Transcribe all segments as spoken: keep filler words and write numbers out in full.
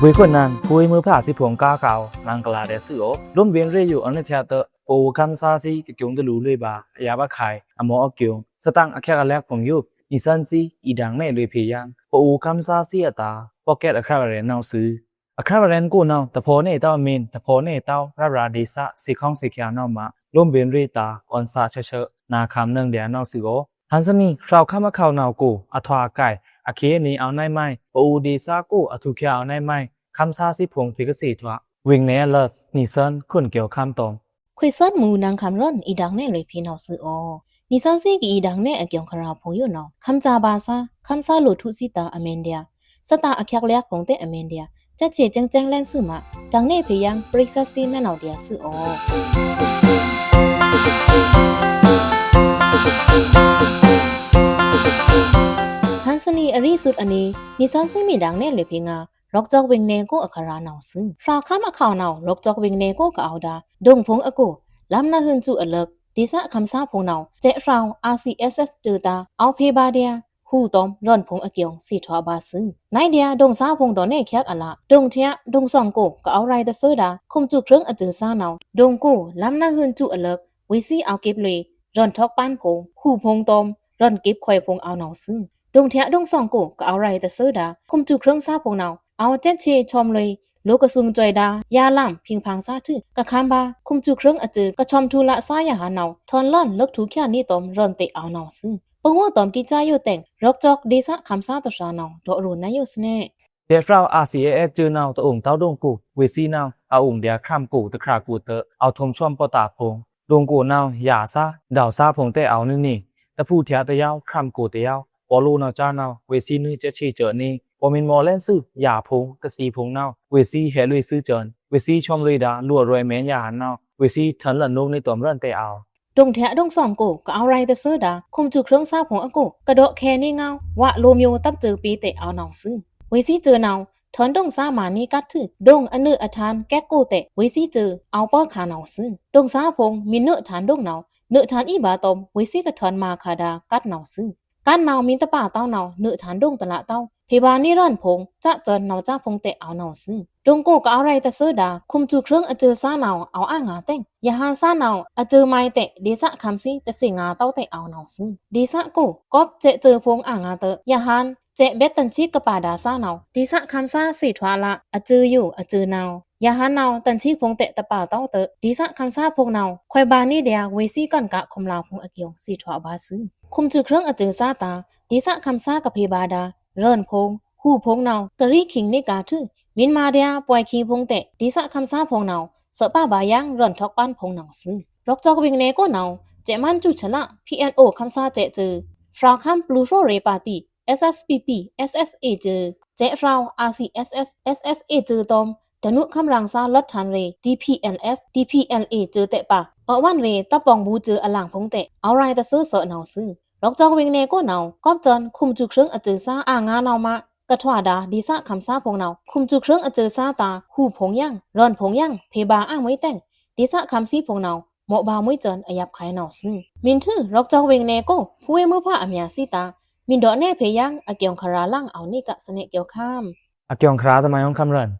ဗွေႏခွန်နင်ꩻဖူးဝေးမွိုးဖါသီးဖိုင်ႏ ကားခွါ မဂ်လာႏဒျာႏသွူသြ။ လိုမ်းဗဉ်ႏရေꩻယိုအွောန်ႏအထျꩻတွော့ꩻ ပအိုဝ်ႏကမ်းသားသီး အကျုံႏတလူႏလွေꩻဗာႏ အယပ်ꩻခုဲင်ႏ အမော့အကျုံႏ သတင်ꩻအချက်အလက်ဖိုင်ႏယို နီသွဉ်းသီး အီႏဒင်ႏနယ်လွေꩻဖေႏယင်း ပအိုဝ်ႏကမ်းသားသီးအတာႏ podcast အခြပ် ရဲဉ်ႏနဝ်ꩻသွူ။ အခြပ် ရဲဉ်ႏကိုꩻနဝ်ꩻ တဖော်ႏနယ်တဝ်းအမင်း တဖော်ႏနယ်တဝ်း ရပ်ရွာဒေသ စက်ႏခေါင်းစက်ႏခꩻနဝ်ꩻမှ လိုမ်းဗဉ်ႏရေꩻတာႏ အွဉ်ႏသားသီး ချက်ချက် နာႏခံႏနင်ꩻဒျာႏနဝ်ꩻသွူ။ ဟန်ႏသနီꩻ ဖြောက်ꩻခမ်းအခြပ်နဝ်ꩻကိုꩻ အထွာꩻအကိုင်ႏ အခေတ်အနံ အဝ်ႏနယ်မုဲင် ပအိုဝ်ႏဒေသကိုꩻ အထူးခြားအဝ်ႏနယ်မုဲင် ကမ်းသားသီးဖိုင်ႏ ဖေႏကသ့ꩻထွာꩻ ဝေင်နယ်အလတ် နီသွဉ်း ခွန်ႏကွယ်ႏခမ်းတွမ် ခွေႏသွဉ်းမူႏ နင်ႏခံႏရဲဉ်ႏ အီႏဒင်ႏနယ်လွေꩻဖေႏနဝ်ꩻသွူ။ နီသွဉ်းသီးကအီႏဒင်ႏနယ် အကျုံႏခြရာဖိုင်ႏယိုနဝ်ꩻ ခမ်းသားဗာႏသား ခမ်းသားလိုꩻထွုသီးတာႏအမင်းဒျာႏ သတင်ꩻအချက်အလက်ဖိုင်ႏတဲ့ꩻအမင်းဒျာႏ ချက်ချက် ကျဲင်ကျဲင် လဲဉ်သွူမှ ဒင်ႏနယ်ဖေႏယင်း ပရိသတ်သီးမွဲနဝ်ꩻဒျာႏသွူ။ ဟန်ႏသနီꩻအရီးသွူအနံ နီသွဉ်းသီးမီဒင်ႏနယ်လွေꩻဖေႏငါ ရွက်ကျောက်ဝေင်နယ်ကိုꩻအချက်နဝ်ꩻသွူ။ ဖြောက်ꩻခမ်းအခြပ်နဝ်ꩻ ရွက်ကျောက်ဝေင်နယ်ကိုꩻကအဝ်ႏဒါႏ ဒိုင်ဖိုင်ႏအကို လမ်းနဝ်ꩻဟွဉ်ႏစွူအလၢက် ဒေသခမ်းသားဖိုင်ႏနဝ်ꩻ ချက်ဖြောက်ꩻ RCSS စွူတာႏ အဝ်ႏဖေႏဗာႏဒျာႏ ဟူတွမ် ရဲဉ်ႏဖိုင်ႏအကျုံႏ သီထွာဗာႏသွူ။ နယ်ဒျာႏ ဒိုင်သားဖိုင်ႏဒေါ်နယ်ႏချက်အလ ဒိုင်ထျꩻ ဒိုင်သွင်ကိုꩻကအဝ်ႏရဲꩻတသွူဒါႏ ခုမ်စွူခြိုင်းအစွူသားနဝ်ꩻ ဒိုင်ကိုꩻ လမ်းနဝ်ꩻဟွဉ်ႏစွူအလၢက် ဝေသီးအဝ်ႏကေပ်လွေꩻ ရဲဉ်ႏထောက်ပံ့ဖိုင်ႏ ဟူဖိုင်ႏတွမ် ရဲဉ်ႏကေပ်ခွယ်ဖိုင်ႏအဝ်ႏနဝ်ꩻသွူ။ ဒိုင်ထျꩻ ဒိုင်သွင်ကိုꩻကအဝ်ႏရဲꩻတသွူဒါႏ ခုမ်စွူခြိုင်းသားဖိုင်ႏနဝ်ꩻ အဝ်ႏချက်ချေႏချွမ်လွေꩻ လိုꩻကသွုံစွဲဒါႏ ယꩻလမ်း ဖင်ဖန်းသားထွူ ကခမ်းဗာႏ ခုမ်စွူခြိုင်းအစွူ ကဆွမ်ထူလꩻသားယဟန်ႏနဝ်ꩻ ထွဉ်လွဉ်လွိုက်ထွူဖြာနံတွမ် ရဲဉ်ႏတေ့ꩻအဝ်ႏနဝ်ꩻသွူ။ ပငိုꩻတွမ်ကီꩻစာယိုတဲင် ရွက်ကျောက်ဒေသခမ်းသားတဖြာနဝ်ꩻ ဒေါ့ရုံႏနဝ်ꩻယိုသွူ။ ချက်ဖြောက်ꩻ RCSS စွူနဝ်ꩻ တအိုင်တဝ်းဒိုင်ကိုꩻ ဝေသီးနဝ်ꩻ အအိုင်ဒျာႏခြမ်းကိုꩻတခြားကိုꩻတွော့ꩻ အဝ်ႏထွမ်သွမ်ပော့ꩻတာႏဖိုင်ႏ ဒိုင်ကိုꩻနဝ်ꩻ ယꩻသား ဒဝ်သားဖိုင်ႏတဲ့ꩻအဝ်ႏနွံနွံ တဖူးထျꩻတယဝ်း ခြမ်းကိုꩻတယဝ်း ပော်လိုꩻနဝ်ꩻစါနဝ်ꩻ ဝေသီးနွံချက်ချေꩻစွူနွံ ပော်မုန်မော်လဲဉ်သွူ ယꩻဖိုင်ႏ ကသီဖိုင်ႏနဝ်ꩻ ဝေသီးဟဲလွေꩻသွူစွူ ဝေသီးဆွမ်လွေꩻဒါႏ လိုꩻအရွယ်မဲယဟန်ႏနဝ်ꩻ ဝေသီးထွဉ်လွဉ်နုကနွေတွမ် ရဲဉ်ႏတေ့ꩻအဝ်ႏ ဒိုင်ထျꩻ ဒိုင်သွင်ကိုꩻကအဝ်ႏရဲꩻတသွူဒါႏ ခုမ်စွူခြိုင်းသားဖိုင်ႏအကို ကဒေါ့ခဲနွေငဝ်း ဝလိုꩻမျိူးတပ်စွူပေတဲ့ꩻအဝ်ႏနဝ်ꩻသွူ။ ဝေသီးစွူနဝ်ꩻ ထွဉ်ဒိုင်သားမꩻနွေကတ်ထွူ ဒိုင်အနွေအထန်ႏကဲကိုတဲ့ ဝေသီးစွူ အဝ်ႏပော့ꩻခါနဝ်ꩻသွူ။ ဒိုင်သားဖိုင်ႏ မီနွေအထန်ႏဒိုင်နဝ်ꩻ နွေအထန်ႏအီဗာႏတွမ် ဝေသီးကထွဉ်မါခါဒါႏကတ်နဝ်ꩻသွူ။ ကတ်နဝ်ꩻမီတပါတဝ်းနဝ်ꩻ နွေအထန်ႏဒိုင်တလꩻတဝ်း ဖေႏဗာႏနွေရဲဉ်ႏဖိုင်ႏ စွူစွူနဝ်ꩻစါဖိုင်ႏတဲ့ꩻအဝ်ႏနဝ်ꩻသွူ။ ဒိုင်ကိုꩻကအဝ်ႏရဲꩻတသွူဒါႏ ခုမ်စွူခြိုင်းအစွူသားနဝ်ꩻ အဝ်ႏအာငါတဲင် ယဟန်ႏသားနဝ်ꩻ အစွူမွဲတဲ့ ဒေသခမ်းသီးတသီးငါတဝ်းတဲ့ꩻအဝ်ႏနဝ်ꩻသွူ။ ဒေသကိုꩻ ကောပ်ꩻချက်စွူဖိုင်ႏအာငါတွော့ꩻ ယဟန်ႏ ချက်ဗက်တန်ချစ်ကပါဒါႏသားနဝ်ꩻ ဒေသခမ်းသားသီထွာလ အစွူယိုအစွူနဝ်ꩻ ယဟန်ႏနဝ်ꩻ တန်ချစ်ဖိုင်ႏတဲ့တပါတဝ်းတွော့ꩻ ဒေသခမ်းသားဖိုင်ႏနဝ်ꩻ ခွဲဗာႏနွေဒျာႏ ဝေသီးကၣ်ကၣ်ခုမ်လာဖိုင်ႏအကျုံႏ သီထွာဗာႏသွူ။ ခုမ်စွူခြိုင်းအစွူသားတာႏ ဒေသခမ်းသားကဖေႏဗာႏဒါႏ ရဲဉ်ႏဖိုင်ႏ ဟူဖိုင်ႏနဝ်ꩻ ကရီခိင်ꩻနွေကတ်ထွူ မီနမာဒျာႏ ပွိုင်ခိင်ဖိုင်ႏတဲ့ ဒေသခမ်းသားဖိုင်ႏနဝ်ꩻ သွပ်ပါဗာႏယင်း ရဲဉ်ႏထောက်ပံ့ဖိုင်ႏနဝ်ꩻသွူ။ ရွက်ကျောက်ဝေင်နယ်ကိုꩻနဝ်ꩻ ချက်မန်းစွူချလ PNO ခမ်းသားချက်စွူ ဖြောက်ꩻခမ်းပျူꩻဖြိုးရေပါတီ SSPP/SSAစွူ ချက်ဖြောက်ꩻ RCSS/SSAစွူတွမ် တနုခမ်းရင်သားလွတ်ထန်ရေ DPLF/DPLAစွူတဲ့ပါ အဝ်ႏဝွန်ရေတပ်ပေါင်းဗူႏစွူအလင်ဖိုင်ႏတဲ့ အဝ်ႏရဲꩻတသွူသွူနဝ်ꩻသွူ။ ရွက်ကျောက်ဝေင်နယ်ကိုꩻနဝ်ꩻ ကောပ်စွူန်ခုမ်စွူခြိုင်းအစွူသားအာငါနဝ်ꩻမ ကထွာဒါႏ ဒေသခမ်းသားဖိုင်ႏနဝ်ꩻ ခုမ်စွူခြိုင်းအစွူသားတာႏ ဟူဖိုင်ႏယင်း ရဲဉ်ႏဖိုင်ႏယင်း ဖေႏဗာႏအာမွေးတဲ့ ဒေသခမ်းသီးဖိုင်ႏနဝ်ꩻ မော့ဗာႏမွေးစွူန် အယပ်ꩻခုဲင်ႏနဝ်ꩻသွူ။ မီနထွူ ရွက်ကျောက်ဝေင်နယ်ကိုꩻ ဖူးဝေးမွိုးဖါအမျꩻသီးတာႏ မီနဒေါ့နယ်ဖေႏယင်း အကျုံႏခြရာလင် အဝ်ႏနွေကတ်သွူနေꩻကွယ်ႏခမ်း အကျုံႏခြရာတမန်ႏယွန်ႏခမ်းရဲဉ်ႏ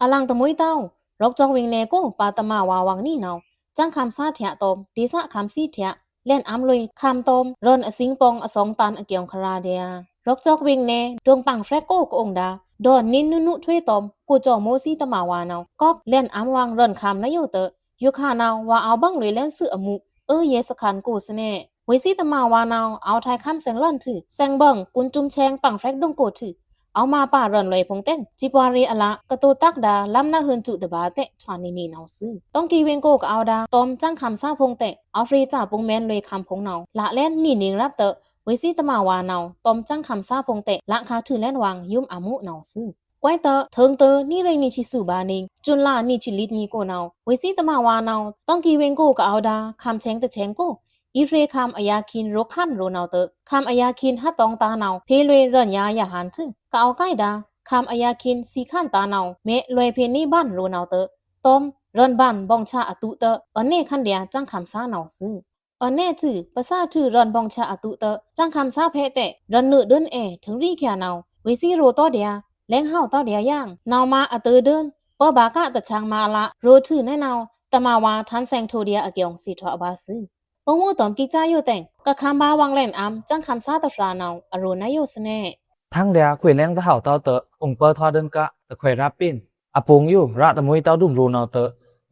အလင်တမွေးတဝ်း ရွက်ကျောက်ဝေင်နယ်ကိုꩻ ပါတမာဝါဝင်ႏနွံနဝ်ꩻ စွမ်းခမ်းသားထျꩻတွမ် ဒေသခမ်းသီးထျꩻ လဲဉ်ႏအမ်းလွေꩻ ခမ်းတွမ် ရဲဉ်ႏအသွိုင်ပေါင်ႏအသွင်ႏတန်ႏအကျုံႏခြရာဒျာႏ ရွက်ကျောက်ဝေင်နယ် ဒိုင်ပင်ဖြဲးကိုကအိုင်ဒါႏ ဒေါ့နွံနုနုထွေးတွမ် ကိုကျော်မိုးသီးတမန်ႏဝါႏနဝ်ꩻ ကောပ်ꩻလဲဉ်ႏအမ်းဝင်ႏရဲဉ်ႏခမ်းနယိုတွော့ꩻ ယိုခါနဝ်ꩻ ဝါႏအဝ်ႏဘင်လွေꩻလဲဉ်သွူအမူး အွေယဲသခန်ကိုꩻသွူနေꩻ ဝေသီးတမန်ႏဝါႏနဝ်ꩻ အဝ်ႏထွဲင်ႏခမ်းသဲင်ႏလွဉ်ထွူ သဲင်ႏဘင်ႏ ကွုန်ႏစွမ်ႏချဲင်ႏပင်ဖြဲးဒိုင်ကိုꩻထွူ အဝ်ႏမပါရဲဉ်ႏလွေꩻဖိုင်ႏတဲ့ စံးပှာႏရေꩻအလ ကတိုတက္ကဒါႏ လမ်းနဝ်ꩻဟွဉ်ႏစွူတဗာႏတဲ့ ထွာနွံနွံနဝ်ꩻသွူ။ တွင်ꩻကီꩻဝေင်ကိုꩻကအဝ်ႏဒါႏ တွမ်စွမ်းခမ်းသားဖောင်ႏနဝ်ꩻ ခုမ်စွူခြိုင်းအစွူသားဖိုင်ႏတဲ့ အဝ်ႏရေꩻစာပုံမှန်လွေꩻခမ်းဖိုင်ႏနဝ်ꩻ လလဲဉ်နွံနွံရပ်တွော့ꩻ ဝေသီးတမန်ႏဝါႏနဝ်ꩻ တွမ်စွမ်းခမ်းသားဖိုင်ႏတဲ့ လခါထွူလဲဉ်ႏဝင်ႏ ယုမ်ႏအမူးနဝ်ꩻသွူ။ ကွဲးတွော့ꩻ ထိူင်းတွော့ꩻ နွံရေနွံဆံသွူဗာႏနွံ စွူန်လနွံဆံလွိုတ်ꩻနွံကိုꩻနဝ်ꩻ ဝေသီးတမန်ႏဝါႏနဝ်ꩻ တွင်ꩻကီꩻဝေင်ကိုꩻကအဝ်ႏဒါႏ ခမ်းသဲင်ႏတသဲင်ႏကိုꩻ အီႏရေꩻခမ်းအယၤခံꩻရိုးခမ်းရိုးနဝ်ꩻတွော့ꩻ ခမ်းအယၤခံꩻဟတ်တွင်ႏတာႏနဝ်ꩻ ဖေႏလွေꩻရဲဉ်ႏယၤယဟန်ႏထွူ ကအဝ်ႏကိုက်ဒါႏ ခမ်းအယၤခံꩻသီးခမ်းတာႏနဝ်ꩻ မဲလွေꩻဖေႏနွံဗန်ရိုးနဝ်ꩻတွော့ꩻ တွမ်ႏရဲဉ်ႏဗန်ႏဗောင်ꩻဆာအတူးတွော့ꩻ အွဉ်ႏနယ်ခံႏဒျာႏ စွမ်းခမ်းသားနဝ်ꩻသွူ။ အွဉ်ႏနယ်ထွူ ပစာထွူရဲဉ်ႏဗောင်ꩻဆာအတူးတွော့ꩻ စွမ်းခမ်းသားဖေႏတဲ့ ရဲဉ်ႏနွေဒိုင်အဲထိူင်းရီꩻခံႏနဝ်ꩻ ဝေသီးရိုးတေါဒျာႏ လဲင်းဟဝ်တောက်ဒျာယင် နဝ်မါအတိုဒိုင်း ပႃးဗာႏကားတချံးမါအလ ရိုးထွုနဲနဝ် တမဝါ ထန်ဆဲင်ထိုဒျာအကျုံ သီထွာဗာႏသွူ။ ပူင်ဝူးတွမ်ကီးစါယိုတဲင် ကခမ်းဗာႏဝင်လဲန်အံႏ စံခမ်းသာတဖြာနဝ် အရိုးနယိုသွူနဲ ထန်းဒျာခွေလဲင်းတဟဝ်တောက်တ ဥုံပႃထွာဒိုင်းကား တခွေရပ်ပင်း အပူင်ယို ရတမွေးတောက်ဒုံရိုနဝ်တ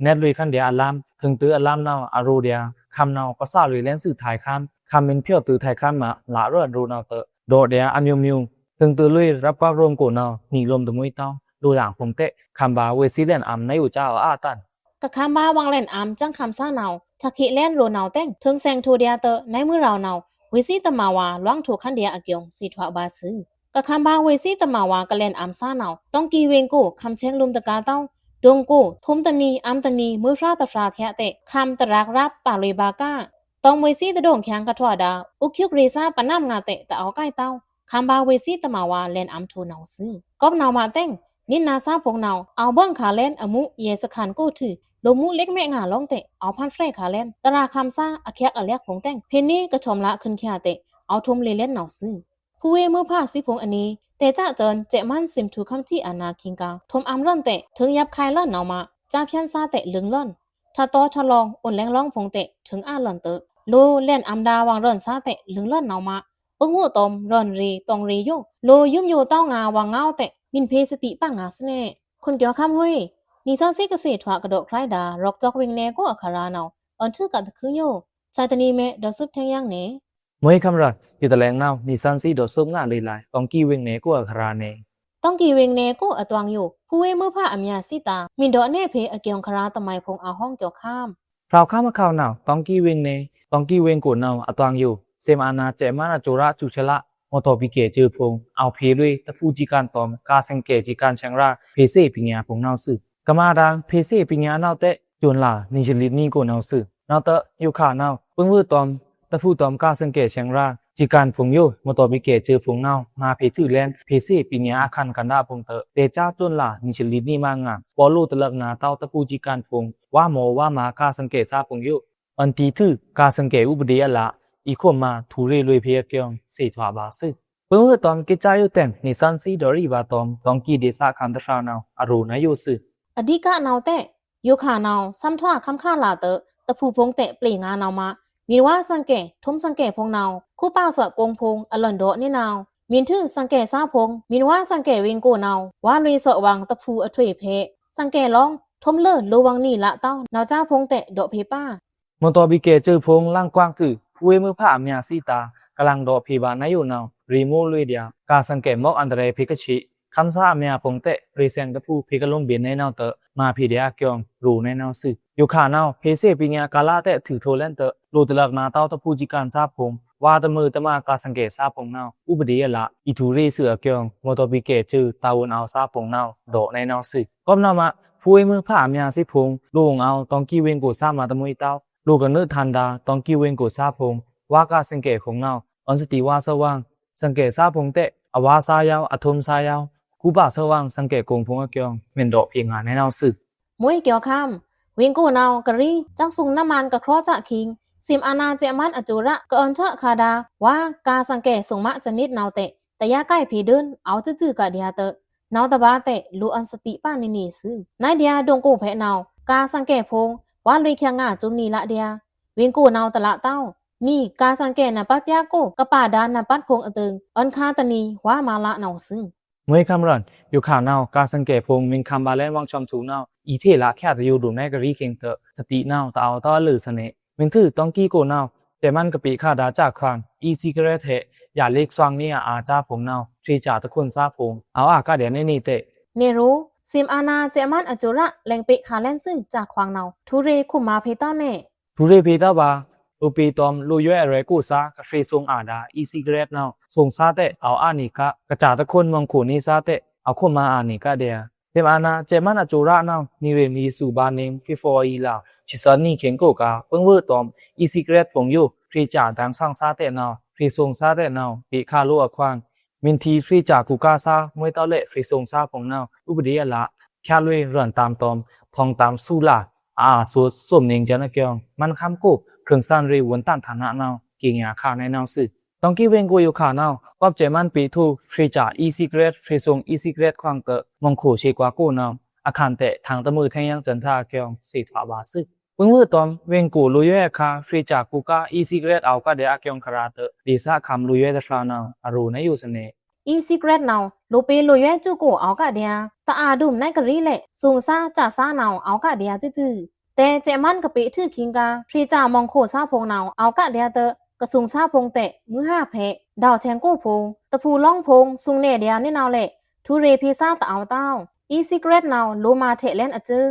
နဲတ်လွေခမ်းဒျာအလမ်း ထိုင်တိုအလမ်းနဝ် အရိုးဒျာ ခမ်းနဝ် ကစလွေလဲင်းသွူထိုင်ခမ်း ခမ်းမင်းဖြိုတ်တိုထိုင်ခမ်းမ လရိုးရိုနဝ်တ ဒေါ့ဒျာအမျိုးမျိုး ထိုင်တိုလွေရပ်ကွက်ရိုမ်ကိုနဝ် နီလိုမ်တမွေးတောက် လိုလင်ဖုံတဲ ခမ်းဗာႏဝေးသွူလဲန်အံႏ နယိုစါအတန် ကခမ်းဗာႏဝင်လဲန်အံႏ စံခမ်းသာနဝ် ထခေးလဲင်းရိုနဝ်တဲင် ထိုင်ဆဲင်ထိုဒျာတ နဲမွေးရောင်နဝ် ဝေးသွူတမဝါ လွင်ထိုခမ်းဒျာအကျုံ သီထွာဗာႏသွူ။ ကခမ်းဗာႏဝေးသွူတမဝါ ကလဲန်အံႏသာနဝ် တွင်ကီးဝေင်ကို ခမ်းဆဲင်လိုမ်တကားတောက် ဒိုင်ကို ထုမ်တနံၤ အံႏတနံၤ မွေးဖြာတဖြာထျာတဲ ခမ်းတရပ်ရပ် ပလွေဗာႏကား တွင်ဝေးသွူတဒိုင်ချင်ကထွာဒၢ ဥက္ကုတ်ရေစာ ပနမ်ငါတဲ တအဝ်ကိုက်တောက် ခမ်းဗာႏဝေးသွူတမဝါ လဲန်အံႏထိုနဝ်သွူ။ ကွပ်နဝ်မတဲင် နစ်နာသာဖုံနဝ် အဝ်ဘိုင်ခါလဲင်း အမူးယဲသခန်ကိုထု လိုမူးလျက်မဲငါလောင်တဲ အဝ်ဖန်ဖြဲခါလဲင်း တရာခမ်းသာ အချက်အလျက်ဖုံတဲင် ဖဲန့ကထွမ်လးခွန်ချာတဲ အဝ်ထွမ်လေလဲင်းနဝ်သွူ။ ဖူဝေးမွေးဖါသွူဖုံအနံၤ တဲစဲ့စွန် စဲ့မန်း သိမ်ထူႏခမ်းထီအာဏာခိင်ကာ ထွမ်အံႏလွန်တဲ ထိုင်ယပ်ခိုင်လွန်နဝ်မ စဖြန်သာတဲ လိုင်လွန် ထတောထလောင် ဥန်လဲင်လောင်ဖုံတဲ ထိုင်အာလွန်တ လိုလဲန်အံႏဒၢဝင်လွန်သာတဲ လိုင်လွန်နဝ်မ ပူင်ဝူးတွမ် လွန်ရေ တွင်ရေယို လိုယုမ်ယိုတောက်ငါ ဝင်ငေါတဲ မင်ဖေးသတိပငါသွူနဲ ခွန်ကျော်ခမ်းဟွေး နီသွဉ်းသွီကသီထွာကဒေါ့ခြိုက်ဒၢ ရွက်ကျောက်ဝိုင်နယ်ကိုအခရာနဝ် အွန်ထုကတခုယို ဆာတနီမဲ ဒေါ်စုပ်ထင်းယင်းနဲ မွေးခမ်းရန် ယိုတလဲင်နဝ် နီသွဉ်းသွီဒေါ်စုပ်ငါလေလိုင် တွင်ကီးဝိုင်နယ်ကိုအခရာနဲ တွင်ကီးဝိုင်နယ်ကိုအတွင်ယို ဖူဝေးမွေးဖါအမျာသွူတၢ် မင်ဒေါ့နဲဖေးအကျုံခရာတမိုင်ဖုံအဟောင်းကျော်ခမ်း ဖြောက်ခမ်းအခဝ်နဝ် တွင်ကီးဝိုင်နယ် တွင်ကီးဝိုင်ကိုနဝ်အတွင်ယို သိမ်အာဏာစဲ့မန်းအစိုရစူဆလ မော်တော်ဘုတ်ကဲ့ကျိုဖုံ အဝ်ဖေးလွေ တဖူစံကၢ်တွမ် ကားဆိုင်ကယ်စံကၢ်ဆင်ရာ ဖေးသ့ၣ်ပညာဖုံနဝ်သွူ။ ကမ္ဘာ့တန် ဖေးသ့ၣ်ပညာနဝ်တဲ ဇွန်လ နှစ်ရှစ်နှစ်နှစ်ကိုနဝ်သွူ။ နောက်တစ် ယိုခါနဝ် ပူင်ဝူးတွမ် တဖူတွမ် ကားဆိုင်ကယ်ဆင်ရာ စံကၢ်ဖုံယို မော်တော်ဘုတ်ကဲ့ကျိုဖုံနဝ် မၤဖေးထွူလဲင်း ဖေးသ့ၣ်ပညာအခန်းကဏ္ဍဖုံတ တဲစဲ့ ဇွန်လ နှစ်ရှစ်နှစ်နှစ်မှာငါ ပော်လိုတလပ်နာတဝ် တဖူစံကၢ်ဖုံ ဝါမော်ဝါမၤ ကားဆိုင်ကယ်သာဖုံယို အွန်တီထွူ ကားဆိုင်ကယ်ဥပဒေအလ အီခွမ်မၤ ထူရေလွေဖေးအကျုံ သီထွာဗာႏသွူ။ ပူင်ဝူးတွမ်ကီးစါယိုတဲင် နီသွဉ်းသွီဒေါ့ရီဗာတွမ် တွင်ကီးဒေသခံတစ်ဖြောက်နဝ် အရိုးနယိုသွူ။ အဓိကနဝ်တဲ ယိုခါနဝ် သမ်ထွာခမ်းခါလတ တဖူဖုံတဲ ပျေငါနဝ်မ မင်ဝါဆိုင်ကယ် ထွမ်ဆိုင်ကယ်ဖုံနဝ် ခုပါသွက်ကုံဖုံ အလွန်ဒေါ့နဲနဝ် မင်ထွူဆိုင်ကယ်သာဖုံ မင်ဝါဆိုင်ကယ်ဝိုင်ကိုနဝ် ဝါလွေသွက်ဝင်တဖူအထွေဖေး ဆိုင်ကယ်လောင်း ထွမ်လႃလိုဝင်နံၤလတဝ် နဝ်စါဖုံတဲ ဒေါ့ဖေးပါ မော်တော်ဘုတ်ကဲ့ကျိုဖုံ လင်ကွင်ထွူ ဖူဝေးမွေးဖါအမျာသွူတၢ် ကလင်ဒေါ့ဖေးဗာႏနယိုနဝ် ရေမိုးလွေဒျာ ကားဆိုင်ကယ်မွက်အန္တရာယ်ဖေးကဆံ ခမ်းသာအမျာဖုံတဲ ရေဆိုင်တဖူဖေးကလိုမ်ဗေးနဲနဝ်တ မၤဖေးဒျာအကျုံ ရိုးနဲနဝ်သွူ။ ယိုခါနဝ် ဖေးသ့ၣ်ပညာကာလတဲ ထွူထိုလဲင်းတ လိုတလပ်နာတဝ် တဖူစံကၢ်သာဖုံ ဝါတမုာ်တမၤ ကားဆိုင်ကယ်သာဖုံနဝ် ဥပဒေအလ အီထူရေသွူအကျုံ မော်တော်ဘုတ်ကဲ့ကျို တာဝန်အဝ်သာဖုံနဝ် ဒေါ့နဲနဝ်သွူ။ ကွပ်နဝ်မ ဖူဝေးမွေးဖါအမျာသွူဖုံ လိုအုံအဝ် တွင်ကီးဝိုင်ကိုသာမၤတမွေးတဝ် လိုကနွေးထန်ဒါ တွင်ကီးဝိုင်ကိုသာဖုံ ဝါကားဆိုင်ကယ်ဖုံနဝ် အွန်သတိဝါသွက်ဝင် ဆိုင်ကယ်သာဖုံတဲ အဝါသာယဝ် အထွမ်သာယဝ် ခုပါသွက်ဝင် ဆိုင်ကယ်ကုံဖုံအကျုံ မင်ဒေါ့ဖေးငါနဲနဝ်သွူ။ မွေးကျော်ခမ်း ဝိုင်ကိုနဝ်ကရီ စံစုံနမန်ကချောစခိင် သိမ်အာဏာစဲ့မန်းအစိုရ ကအွန်ထွာခါဒါ ဝါကားဆိုင်ကယ်စုံမစနစ်နဝ်တဲ တယၤကိုက်ဖေးဒိုင်း အဝ်သွူသွူကဒျာတ နဝ်တဘၣ်တဲ လိုအွန်သတိပနီနီသွူ။ နဲဒျာဒိုင်ကိုဖေးနဝ် ကားဆိုင်ကယ်ဖုံ ဝါလွေချင်ငါစွမ်နီလဒျာ ဝိုင်ကိုနဝ်တလတဝ် နီကားဆိုင်ကယ်နပတ်ပြားကို ကပါဒါနပတ်ဖုံအတိုင် အွန်ခါတနံၤ ဝါမၤလနဝ်သွူ။ မွေးခမ်းရန် ယိုခါနဝ် ကားဆိုင်ကယ်ဖုံ မင်ခမ်းဗာႏလဲင်းဝင်ထွမ်သွူနဝ် အီထေးလချာတယိုဒိုနဲကရီခိင်တ သတိနဝ်တအဝ်တဝ်အလုသနဲ မင်ထွူတွင်ကီးကိုနဝ် စဲ့မန်းကပေခါဒါစခွင် အီသီးကရဲတ်ဟဲ ယၤလီသွင်နီအါစါဖုံနဝ် ထွေးစၢ်တခွန်သာဖုံ အဝ်အါကဒျာနဲနီတဲ နဲရိုး သိမ်အာဏာစဲ့မန်းအစိုရ လဲင်ပေခါလဲင်းသွူစခွင်နဝ် ထူရေခုမ်မၤဖေးတဝ်နဲ ထူရေဖေးတဝ်ဗာႏ လိုပေတွမ် လိုယွဲအရဲကိုသာ ကထွေးသွင်အါဒါ အီသီးကရဲတ်နဝ် သွင်သာတဲ အဝ်အါနီက ကစၢ်တခွန်မွင်ခိုန်နီသာတဲ အဝ်ခွမ်မၤအါနီကဒျာ သိမ်အာဏာစဲ့မန်းအစိုရနဝ် နီရေနီသွူဗာႏနင် ဖေဖော်ဝါရီလ ရှစ်ဆယ့်နှစ် ခိင်ကိုက ပူင်ဝူးတွမ် အီသီးကရဲတ်ဖုံယို ထွေးစၢ်ဒင်သွင်သာတဲနဝ် ထွေးသွင်သာတဲနဝ် ပေခါလိုအခွင် မင်ထီထွေးစၢ်ကူကါသာ မွဲတဝ်လဲ့ထွေးသွင်သာဖုံနဝ် ဥပဒေအလ ချာလွေရန်တမ်တွမ် ထွင်တမ်သွူလၢ အအါသွတ်သွမ်နင်စဲနကျုံ မန်းခမ်းကို ဖြိုင်သၢၼ်ရေဝွန်တၢၼ်ဌာနနဝ် ကြေညာခါနဲနဝ်သွူ။ တောင်ႏဝေင်ကိုယိုခါနဝ် ကွပ်ကျဲမန်းပေထု ဖြေစာ e-cigarette ဖြေစုံ e-cigarette ခွန်ႏတ မွန်ခိုန်သေကွာကိုနဝ် အခန်တဲ ထင်တမွေထင်ယင် ကျွန်ထါကျောင်း သေထွာပါသွို။ ပင်ဝွေတွမ် ဝေင်ကိုလိုယွဲအခါ ဖြေစာကိုကာ e-cigarette အောက်ကဒျာကျောင်းခရာတ ဒေသခံလိုယွဲတဖြာနဝ် အရိုနယူစနဲ e-cigarette နဝ် လိုပေလိုယွဲစုကို အောက်ကဒျာ တအာဒုမ်နွဲကရီလဲ စုံစါစါစါနဝ် အောက်ကဒျာစုစု တဲကျဲမန်းကပေထုခင်ကာ ဖြေစာမွန်ခိုန်စါဖုံနဝ် အောက်ကဒျာတ ကစုံစါဖုံတဲ မွေးဟါဖဲ ဒေါက်ဆင်ကိုဖုံ တဖူလောင်းဖုံ စုံနဲဒျာနဝ်လဲ ထူရေဖေစါတအောက်တောင်း e-cigarette နဝ် လိုမာထဲလဲန်အကျိုး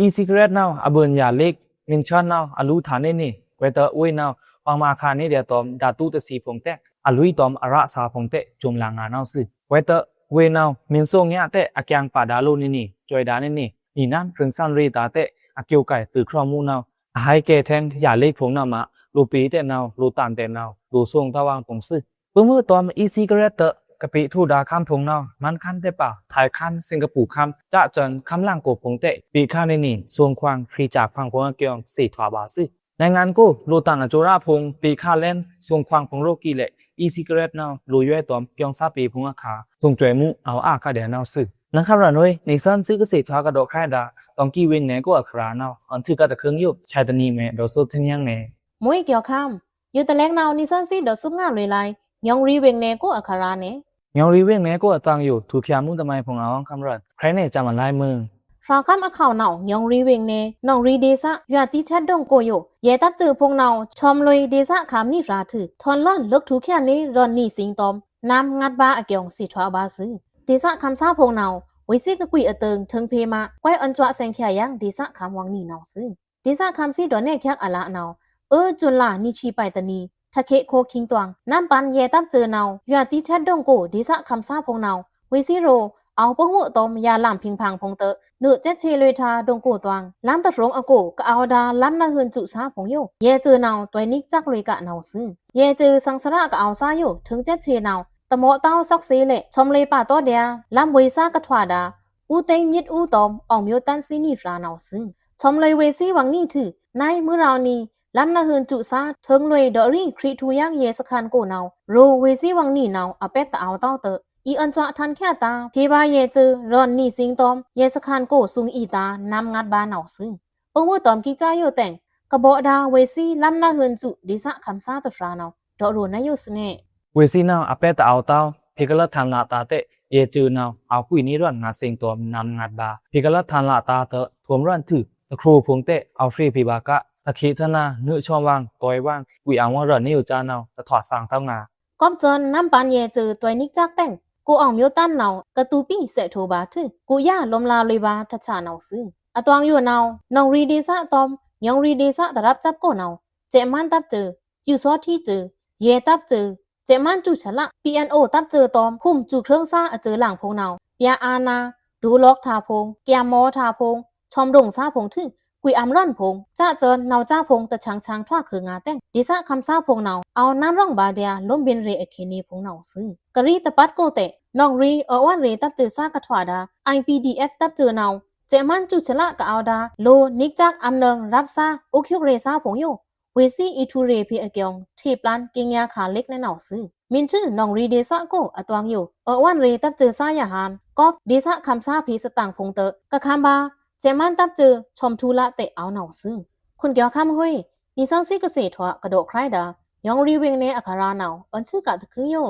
e-cigarette နဝ် အဘွော်ယာလက် မင်းချောင်းနဝ် အလူထာနေနေ ကွဲတဝေနဝ် ပင်မခါနေဒျာတွမ် ဓာတုတဆံဖုံတဲ အလွိတွမ် အရစါဖုံတဲ ကျုံလငါနဝ်စု ကွဲတဝေနဝ် မင်းစိုးညါတဲ အကျင်ပါဒါလိုနေနေ ကျွဲဒါနေနေ နီနမ် ဖြိုင်စံရေဒါတဲ အကျော်ကိုက် သွေးကြောမှုနဝ် အဟိုက်စဲထဲင် ယာလက်ဖုံနဝ်မ လိုပေတဲနဝ် လိုတန်တဲနဝ် လိုစုံတဝင်ဖုံစု ပင်ဝွေတွမ် e-cigarette တ ကပေထုဒါခမ်းဖုံနဝ် မန်းခမ်းတဲပါ ထိုင်းခမ်း စင်ကာပူခမ်း ကျကျွန်ခမ်းလင်ကိုဖုံတဲ ပေခါနေနေ စုံခွန် ဖြေစာခွန်ဖုံအကျောင်း သေထွာပါသွို။ နိုင်ငံကို လိုတန်အကျိုးရဖုံ ပေခါလဲန် စုံခွန်ဖုံရိုကီလဲ e-cigarette နဝ် လိုယွဲတွမ် ကျောင်းစါပေဖုံအခါ စုံကျဲမှု အောက်အါကဒျာနဝ်စု။ နခမ်းရန်ဝေး နီသွဉ်းစံကသေထွာကဒေါက်ခရိုင်ဒါ တောင်ႏဝေင်နယ်ကိုအခရာနဝ် အွန်ထုကတခင်းယို ချိုက်တနံၤမဲ ဒေါ်စုပ်ထင်းယင်းနဲ မွေးကျော်ခမ်း ယိုတလဲင်နဝ် နီသွဉ်းစံဒေါ်စုပ်ငါလွေလိုက် ညောင်ရီဝေင်နယ်ကိုအခရာနဲ ညောင်ရီဝေင်နယ်ကိုအတန်ယို ထူချာမူတမိုင်ဖုံအဝင်ခမ်းရန် ခရဲနဲကျမလိုက်မွေး ဖြာခမ်းအခဝ်နဝ် ညောင်ရီဝေင်နယ် နောင်ရီဒေသ ယွာကြီးထက်ဒုံကိုယို ယဲတပ်စဲဖုံနဝ် ချွမ်လွေဒေသခံနံဖြာထု ထွန်လွန်လွိုက်ထူချာနဲ ရွန်နီစင်တွမ် နမ်ငတ်ပါအကျောင်း သေထွာပါသွို။ ဒေသခံစါဖုံနဝ် ဝေးစံကကွီအတိုင် ထိုင်ဖေမ ကွဲအွန်ကျွာစဲင်ချာယင် ဒေသခံဝင်နီနဝ်စု ဒေသခံစံဒေါ်နဲချက်အလနဝ် အွော် ကျုံလါ နီချီပိုက်တနံၤ ထခေခိုခင်တွင် နမ်ပန်ယဲတပ်စဲနဝ် ယွာကြီးထက်ဒုံကို ဒေသခံစါဖုံနဝ် ဝေးစံရို အောက်ပင်ဝွေတွမ် ယႃလမ်ဖင်ဖင်ဖုံတ နွေကျဲချေလွေထါဒုံကိုတွင် လမ်တဖြုံအကို ကအဝ်ဒါ လမ်နဟုန်စုစါဖုံယို ယဲစဲနဝ် တွဲနိကစက်လွေကနဝ်စု ယဲစဲစံစရကအဝ်စါယို ထိုင်ကျဲချေနဝ် တမော့တောက်စက်စေလဲ ချွမ်လွေပါတော့ဒျာ လမ်ဝေးစါကထွာဒါ ဦးသိန်းမြင့်ဦးတွမ် အောင်မျိုးသန့်စံနံဖြာနဝ်စု ချွမ်လွေဝေးစံဝင်နီထု နွေမွေးရောင်နီ လမ်နဟုန်စုစါ ထိုင်လွေဒေါ်ရီ ခရစ်ထူယင် ယဲစခန်ကိုနဝ် ရိုဝေးစံဝင်နီနဝ် အပက်တအောက်တောင်းတ အီအွန်ကျွာထန်ချာတာ ဖေပါယဲစဲ ရွန်နီစင်တွမ် ယဲစခန်ကို စုံအီတာ နမ်ငတ်ပါနဝ်စု ပင်ဝွေတွမ် ကီကၠါယိုတဲင် ကဘော့ဒါ ဝေးစံ လမ်နဟုန်စု ဒေသခံစါတဖြာနဝ် ဒေါ်ရိုနယူစနဲ ဝေးစံနဝ် အပက်တအောက်တောင်း ဖေကလပ်ထန်လတာတဲ ယဲစဲနဝ် အောက်ကွီနီရွန်ငါစင်တွမ် နမ်ငတ်ပါ ဖေကလပ်ထန်လတာတ ထွမ်ရွန်ထု တခရိုဖုံတဲ အောက်ဖြေဖေပါက တခေထနာ နွေချွမ်ဝင် တွဲဝင် ကွီအဝင်ရွန်နီယိုကၠါနဝ် တထွာစံတဝ်ငါ ကွပ်စွန် နမ်ပန်ယဲစဲ တွဲနိကစက်တဲင် ကိုအောင်မျိုးသန့်နဝ် ကတူပီစဲ့ထိုပါထု ကူယါလွမ်လာလွေပါ တဆာနဝ်စု အတွင်ယိုနဝ် နောင်ရီဒေသတွမ် ညောင်ရီဒေသ တရပ်စပ်ကိုနဝ် ကျဲမန်းတပ်စဲ ကျူစောထီစဲ ယဲတပ်စဲ ကျဲမန်းကျူဆလ ပီအန်အိုတပ်စဲတွမ် ခုမ်ကျူချိုင်းစါအစဲလင်ဖုံနဝ် ပြာအာဏာ ဒိုလော့က်ထါဖုံ ကျာမောထါဖုံ ချွမ်ဒုံစါဖုံထု ကွီအမ်ရွန်ဖုံ ကျစွန်နဝ်စါဖုံ တဆင်ဆင်ထွာခိုင်ငါတဲင် ဒေသခံစါဖုံနဝ် အောက်နမ်ရောင်ပါဒျာ လွမ်ဘိန်ရေအခေန့ဖုံနဝ်စု ကရီတပတ်ကိုတဲ နောင်ရီ အွော်ဝွန်ရေတပ်စဲစါကထွာဒါ အိုင်ပီဒီအက်ဖ်တပ်စဲနဝ် ကျဲမန်းကျူဆလကအဝ်ဒါ လိုနိကစက်အမ်နွောင်ရပ်စါ အိုက်ယုက်ရေစါဖုံယို ဝေးစံအီထူရေဖေအကျောင်း ထေပျန်ကင်ညာခါလက်နဝ်စု မင်းထု နောင်ရီဒေသကို အတွင်ယို အွော်ဝွန်ရေတပ်စဲစါယဟန် ကွပ်ဒေသခံစါဖေစတင်ဖုံတ ကခမ်ပါ ကျဲမန်းတပ်စဲ ချွမ်ထူလတဲအဝ်နဝ်စု ခွန်ကျော်ခမ်းဟွေး နီသွဉ်းစံကသေထွာကဒေါ်ခရိုင်ဒါ ညောင်ရီဝေင်နယ်အခရာနဝ် အွန်ထုကတခင်းယို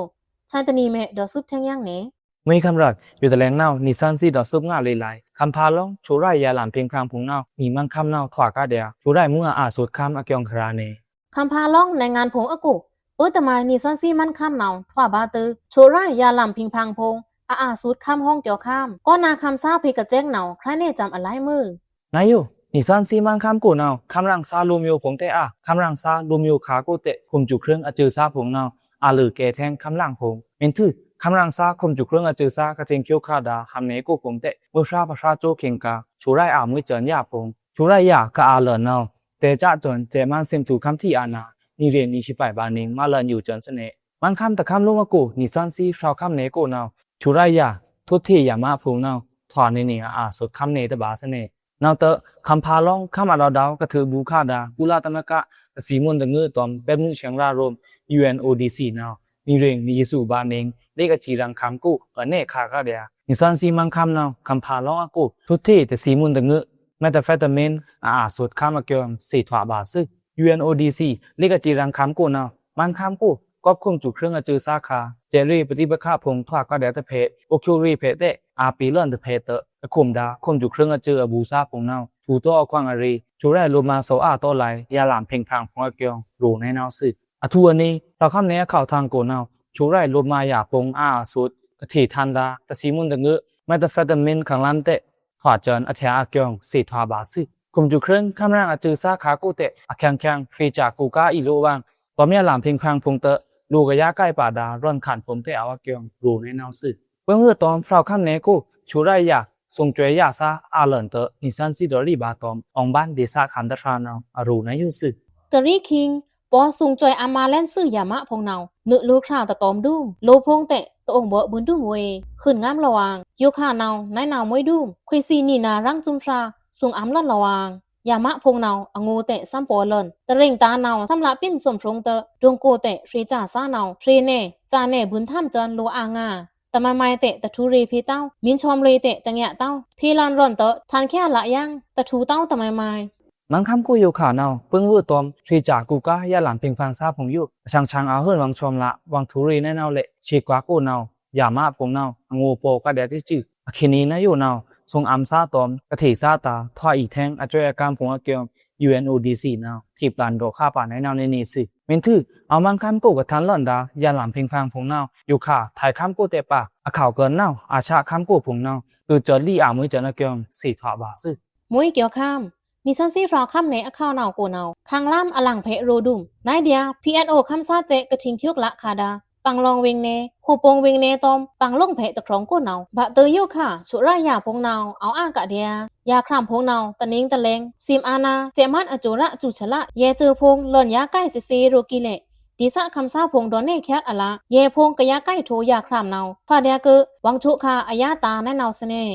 ချိုက်တနံၤမဲ ဒေါ်စုပ်ထင်းယင်းနဲ မွေးခမ်းရန် ယိုတလဲင်နဝ် နီသွဉ်းစံဒေါ်စုပ်ငါလွေလိုက် ခမ်ဖါလောင်း ချိုရိုက်ယႃလမ်ဖင်ဖင်ဖုံနဝ် နီမန်းခမ်းနဝ် ထွာကဒျာ ချိုရိုက်မွေးအအာစုတ်ခမ်းအကျောင်းခရာနဲ ခမ်ဖါလောင်း နိုင်ငံဖုံအကို အွော်တမိုင် နီသွဉ်းစံမန်းခမ်းနဝ် ထွာပါတ ချိုရိုက်ယႃလမ်ဖင်ဖင်ဖုံ အအာစုတ်ခမ်းဟွံကျော်ခမ်း ကောနာခမ်းစါဖေကစဲင်နဝ် ခရိုင်နဲကျမ်အလိုက်မွေး နယူ နီသွဉ်းစံမန်းခမ်းကိုနဝ် ခမ်းရင်စါလိုမျိုးဖုံတဲအာ ခမ်းရင်စါလိုမျိုးခါကိုတဲ ခုမ်ကျူချိုင်းအစဲစါဖုံနဝ် အလွေကဲထဲင်ခမ်းရင်ဖုံ မင်းထု ခမ်းရင်စါခုမ်ကျူချိုင်းအစဲစါ ကထိန်ကျော်ခါဒါ ဟမ်နဲကိုဖုံတဲ မွေးဖြာပဖြာကျိုးခင်ကာ ချိုရိုက်အာမွေးစံယႃဖုံ ချိုရိုက်ယႃကအလွေနဝ် တဲကျစွန် ကျဲမန်းစင်ထူခမ်းထီအာနာ နီရေနီချီပိုက်ပါနင်း မလွန်ယူစွန်စနဲ မန်းခမ်းတခမ်းလိုမကို နီသွဉ်းစံဖြာခမ်းနဲကိုနဝ် ချိုရိုက်ယႃ ထွတ်ထေယမဖုံနဝ် ထွာနဲနဲအအာစုတ်ခမ်းနဲတဘၣ်စနဲ နဝ်တ ခမ်ဖါလောင်း ခမ်းအလောင်းဒဝ် ကထုဘူးခါဒါ ကုလသမဂ္ဂ တသီမွန်တငို့ တွမ်ပဲမုစဲင်ရာႏရုမ် ယူအန်အိုဒီစီ နဝ် နီရိင်နွေယီစုဘးနင် လစ်အစီႏရန်ခမ်ကို အနဲခါကဒျာ နီသွဉ်းသီးမန်းခမ်းနဝ် ခမ်ဖါလောင်းအကို ထွတ်ထေ့တသီမွန်တငို့ methamphetamine အအာႏသုတ်ခမ်းအကျိုး သေထွာဘႃးသွူ။ ယူအန်အိုဒီစီ လစ်အစီႏရန်ခမ်ကိုနဝ် မန်းခမ်းကို ကော့ခုမ်စူႏချွင်းအစဵုသားခါ စဲ့ရေ့ပတိပခါဖုံ ထွာကဒျာတဖဲ အိုကျိုရေ့ဖဲတဲ အာပေလွံတဖဲတ အခုမ်ဒါ ခုမ်စူႏချွင်းအစဵုအဘူသားဖုံနဝ် ထူတောအခွင့်အရေး ချိုရဲ့လိုပ်မာသော်အာတော်လဲ ရလမ်ဖင်ဖင်ဖုံအကျိုး ရိုနဲနဝ်သွူ။ အထူအနီ ဖြောင့်ခမ်းနယ်အခဝ်ထင်ကိုနဝ် ချိုရဲ့လိုပ်မာယၤဖုံအာႏသုတ် ကထေ့ထန်ဒါ တသီမွန်တငို့ methamphetamine ခင်လမ်းတဲ ထွာစၢန်အထျာအကျိုး သေထွာဘႃးသွူ။ ခုမ်စူႏချွင်းခမ်းရင်အစဵုသားခါကိုတဲ အခင်ခင် ထေကြာကိုကာအီလိုဝ် တွမ်ရလမ်ဖင်ဖင်ဖုံတ လိုကယားကိုက်ပါဒါ ရွန်ခန်ဖုံတဲအဝ်အကျိုး ရိုနဲနဝ်သွူ။ ပင်ဝွိုတွမ် ဖြောင့်ခမ်းနယ်ကို ချိုရဲ့ယၤ သုင်စွယ်ယၤသား အာလွံတ နီသွဉ်းသီးဒိုရီဘးတွမ် အောင်ပန်းဒေသခံတဖြာနဝ် အရိုနဲယိုသွူ။ ကရီခိင်း ပော်သုင်စွယ်အမာလဲန်သွူယၤမးဖုံနဝ် နုလိုဖြာတတွမ်ဒုံ လိုဖုံတဲ တအိုင်ဘို့ဘုံဒုံဝေ ခုန်ငမ်းလဝ် ယိုခါနဝ် နဲနဝ်မွိုင်းဒုံ ခွေသီးနီနၤရင်စွမ်ဖြာ သုင်အမ်းလွံလဝ် ယၤမးဖုံနဝ် အငိုတဲသမ်ပော်လွံ တရင်တာနဝ် သမ်လပျဉ်းသွမ်ဖြုံတ ဒုံကိုတဲ ထေကြာသားနဝ် ထေနဲ ကြာနဲ ဘုံထမ်းစၢၚ်လိုအာငါ တမုဲင်မွဲင်တဲ တထူရေ့ဖေတဝ် မီးချွမ်လွေတဲ တငျးတဝ် ဖေလန်ရွန်တ ထန်ချျာလယင် တထူတဝ်တမုဲင်မွဲင် မန်းခမ်းကိုယိုခါနဝ် ပင်ဝွိုတွမ် ထေကြာကိုကာ ရလမ်ဖင်ဖင်သားဖုံယို အသင်သင်အဟိုန်ဝင်ဆွမ်လ ဝင်ထူရေ့နဲနဝ်လဲ့ သေကွာကိုနဝ် ယၤမးဖုံနဝ် အငိုပော်ကဒျာတစူ အခေတ်နီနယိုနဝ် သုင်အမ်းသားတွမ် ကထေ့သားတာ ထွာအီထဲင် အစွဲအကမ်းဖုံအကျိုး ယူအန်အိုဒီစီနဝ် ထေပျန်ဒိုခါပါနဲနဝ်နဲနီသွူ။ မင်းထူ အဝ်မန်းခမ်းကိုကထန်လွံဒါ ရလမ်ဖင်ဖင်ဖုံနဝ် ယိုခါ ထိုင်ခမ်းကိုတဲပါ အခဝ်ကၢၼ်နဝ် အာရှခမ်းကိုဖုံနဝ် တူစွတ်လီအာမွေးစၢန်အကျိုး သေထွာဘၣ်သွူ။ မွေးကျော်ခမ်း နီသွဉ်းသီးဖြောင့်ခမ်းနယ်အခဝ်နဝ်ကိုနဝ် ခင်လမ်းအလင်ဖဲရိုဒုံ နဲဒျာ ပီအန်အိုခမ်းသားစဲ့ကထိင်ချွတ်လခါဒါ ပင်လောင်ဝေင်နယ် ဟူပုံဝေင်နယ်တွမ် ပင်လောင်ဖဲတခြုံကိုနဝ် ဗတ်းတိုယိုခါ ချိုရဲ့ယၤဖုံနဝ် အဝ်အါကဒျာ ယၤခြမ်းဖုံနဝ် တနင်္တလဲင် စံအာဏာ စဲ့မန်းအစူရစူချလ ယဲစွိုဖုံ လွံယၤကိုက်သေ့သေ့ရိုကီလဲ့ ဒေသခမ်းသားဖုံဒေါ်နဲချျက်အလ ယဲဖုံကယၤကိုက်ထိုယၤခြမ်းနဝ် ထွာဒျာက့ ဝင်ချိုခါအယၤတာနဲနဝ်သန့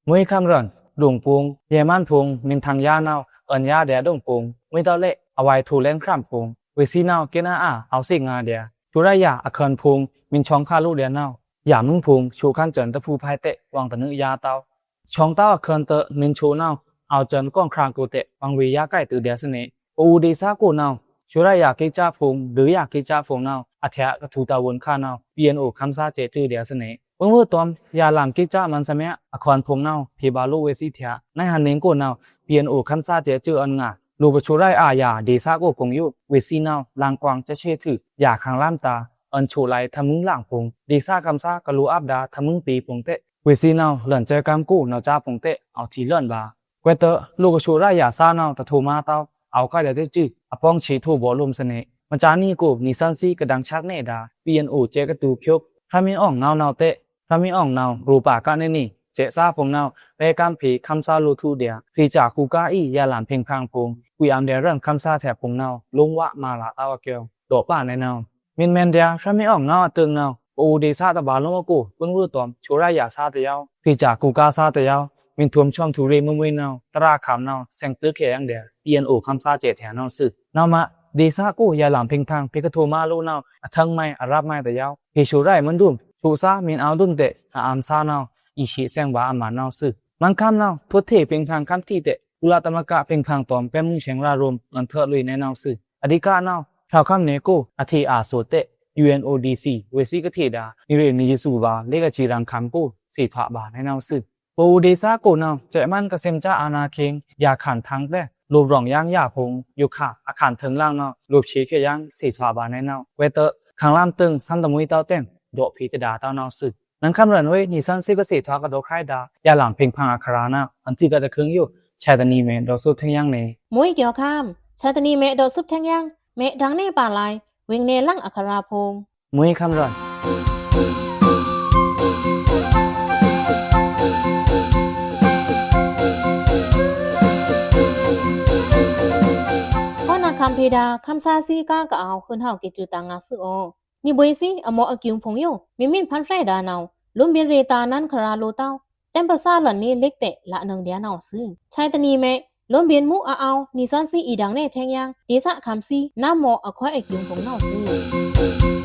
မွေးခမ်းရင် ဒုံပုံ ယဲမန်းဖုံ မင်းထင်ယၤနဝ် အွဉ်ယၤဒျာဒုံပုံ မွေးတဝ်လဲ့ အဝဲထိုလဲ့ခြမ်းဖုံ ဝေသီနဝ် ကဲနအာ အဝ်သေ့ငါဒျာ ချိုရဲ့ယၤအခွန်ဖုံ မင်းချွန်ခါလိုဒျာနဝ် ယၤမုင်ဖုံ ချိုခမ်းစၢၚ်တဖုဖဲတဲ ဝင်တနုယၤတဝ် ချွန်တဝ်အခွန်တ မင်းချိုနဝ် အဝ်စၢၚ်ကွင်ခြမ်းကိုတဲ ဝင်ဝေယၤကိုက်တိုဒျာသန့ ပအိုဒေသကိုနဝ် ချိုရဲ့ယၤကိတ်စၢဖုံ ဒုယၤကိတ်စၢဖုံနဝ် အထျာကထူတဝုန်ခါနဝ် ပီအန်အိုခမ်းသားစဲ့စူဒျာသန့ ပင်ဝွိုတွမ် ရလမ်ကိတ်စၢမန်းသမ အခွန်ဖုံနဝ် ဖေဗာလိုဝေသီထျာ နဲဟန်နင်ကိုနဝ် ပီအန်အိုခမ်းသားစဲ့စူအွဉ်ငါ လိုပချိုရဲ့အယၤဒေသကိုဖုံယို ဝေသီနဝ် လင်ကွင်စဲ့သွေ့ထု ယၤခင်လမ်းတာ အွဉ်ချိုလဲ့ထမုင်လင်ဖုံ ဒေသခမ်းသားကလိုအပ်ဒါထမုင်ပေဖုံတဲ ဝေသီနဝ် လွံစဲ့ကမ်းကိုနဝ်စၢဖုံတဲ အဝ်ထီလွံဗာ ကွဲတ လိုကချိုရဲ့ယၤသားနဝ် တထိုမါတဝ် အဝ်ကဒျာတစူ အပေါင်းချေထိုဗော်လိုမ်သန့ မကြာနံကို နီသွဉ်းသီးကဒင်ချက်နဲဒါ ပီအန်အိုစဲ့ကတူချွတ် ဖြတ်မင်းအောင်နဝ်နဝ်တဲ ဖြတ်မင်းအောင်နဝ် ရိုပါကနဲနီ စဲ့သားဖုံနဝ် ရဲကမ်းဖေခမ်းသားလိုထုဒျာ ထေကြာကိုကာအီ ရလမ်ဖင်ဖင်ဖုံ ကွီအမ်ဒျာရင်ခမ်းသားထျာဖုံနဝ် လိုင်းဝါမၤလးတဝ်အကျိုး ဒို့ပါနဲနဝ် မင်းမန်ဒျာ ဖြတ်မင်းအောင်နဝ်အတိုင်နဝ် ပအိုဒေသတဗာလိုမ်းအကို ပင်ဝွိုတွမ် ချိုရဲ့ယၤသားတယဝ် ထေကြာကိုကာသားတယဝ် မင်းထုံဆွမ်ထူရေ့မွေးမွေးနဝ် တရာခမ်းနဝ် သင်တိုခဲယင်ဒျာ ပီအန်အိုခမ်းသားစဲ့ထျာနဝ်သွူ နဝ်မး ဒေသကို ရလမ်ဖင်ဖင် ဖေကထိုမါလိုနဝ် အထင်မွဲင် အရပ်မွဲင်တယဝ် ဖေချိုရဲ့မွိုဒုံ ချိုသားမင်းအဝ်ဒုံတဲ အအမ်သားနဝ် အီရှေ့သင်ဗာအမန်နဝ်သွူ မန်းခမ်းနဝ် ထွတ်ထေ့ဖင်ဖင်ခမ်းထီတဲ ကုလသမဂ္ဂဖင်ဖင်တွမ် ပဲမုစဲင်ရာႏရုမ် အွဉ်ထွတ်လွေနဲနဝ်သွူ အဒိကနဝ် ဖြောင့်ခမ်းနယ်ကို အထေအာသွတ်တဲ ယူအန်အိုဒီစီ ဝေသီကထေဒါ နီရေ့နွေယီစုဗာ လစ်အစီႏရန်ခမ်ကို သေထွာဘၣ်နဲနဝ်သွူ ပအိုဒေသကိုနဝ် စဲ့မန်းကသင်စၢအာဏာခင် ယၤခၢၼ်ထင်တဲ လိုပ်ရောင်ယင်ယၤဖုံ ယိုခါ အခၢၼ်ထိုင်လင်နဝ် လိုပ်ချေခဲယင် သေထွာဘၣ်နဲနဝ် ကွဲတ ခင်လမ်းတိုင် သမ်တမွေးတဝ်တဲင် ဒို့ဖေတဒါတဝ်နဝ်သွူ နင်ခမ်းရင်ဝေး နီသွဉ်းသီးကသေထွာကဒိုခရိုင်ဒါ ရလမ်ဖင်ဖင်အခရာနဝ် အန်တီကတခုံယို ဆဲတနံမဲ ဒို့သုတ်ထင်ယင်နဲ မွေးကျော်ခမ်း ဆဲတနံမဲ ဒို့သုတ်ထင်ယင် မဲဒင်နဲပါလဲ ဝေင်နဲလင်အခရာဖုံ မွေးခမ်းရင် ဟောနခမ်းဖေဒါ ခမ်းသားသီးကာကအဝ် ဟိုန်ဟဝ်ကေစူတၢ်ငါသွူအို နီဗွေသီး အမော့အကျူံဖုံယို မီမီဖန်ဖြဲဒါနဝ် လိုမ်းဗိုလ်ရေတာနန်းခရာလိုတဝ် တဲမ်းပသားလွံန့ လစ်တဲ လနင်ဒျာနဝ်သွူ ဆဲတနံမဲ လိုမ်းဗဉ်ႏမူးအအောဝ်း နီသွဉ်းသီးအီႏဒင်ႏနယ်ထဲင်ယင် ဒေႏသခွန်သီး နမော အခွိုက်အကျိုင်းဖိုင်ႏနဝ်ꩻသွူ။